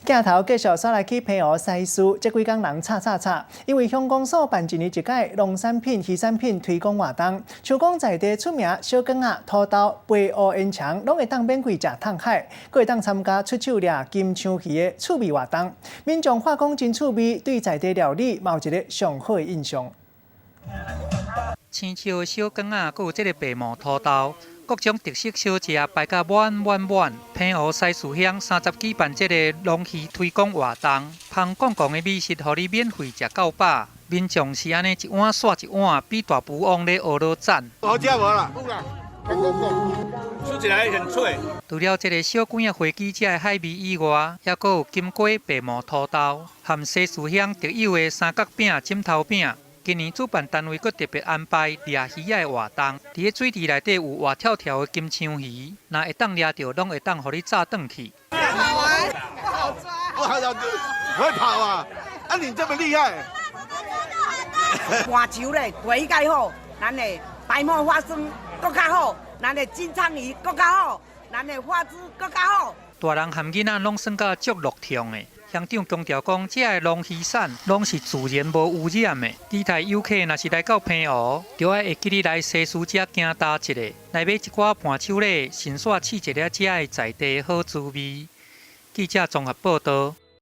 鏡頭繼續煞來去澎湖西嶼，這幾工人吵吵吵，因為鄉公所辦一年一屆農產品、漁產品推廣活動，像講在地出名小卷仔、土豆、白烏煙腸，攏會當免費食迵海，閣會當參加出手掠金槍魚的趣味活動。民眾話講真趣味，對在地料理嘛有一个上好的印象。青椒小卷仔，閣有這个白毛土豆。各種特色小食擺甲滿滿滿，澎湖西嶼鄉三十舉辦這个農漁推廣活動，芳廣廣的美食，予你免費食夠飽。民眾是按呢一碗煞一碗，比大富翁咧學落讚。好食無啦？有啦，吃起來很脆。除了這个小卷仔花枝這个海味以外，猶閣有金瓜白毛土豆，含西嶼鄉特有的三角餅、枕頭餅。今年主辦單位閣特別安排掠魚仔的活動，佇咧水池內底有活跳跳的金槍魚，若會當掠著，攏會當予你炸轉去。好玩，不好抓。不好抓，會跑啊！啊，你這麼厲害。盤球咧，過較好，咱的白磨花生閣較好，咱的金槍魚閣較好，咱的花枝閣較好。大人和囡仔攏耍甲足樂暢的。鄉長強調講，這个農漁產攏是自然無污染的。期待遊客若是來到澎湖，就愛會記得來西嶼遮行踏一下，來買一寡伴手禮，順紲試一下這个在地好滋味。記者綜合報道。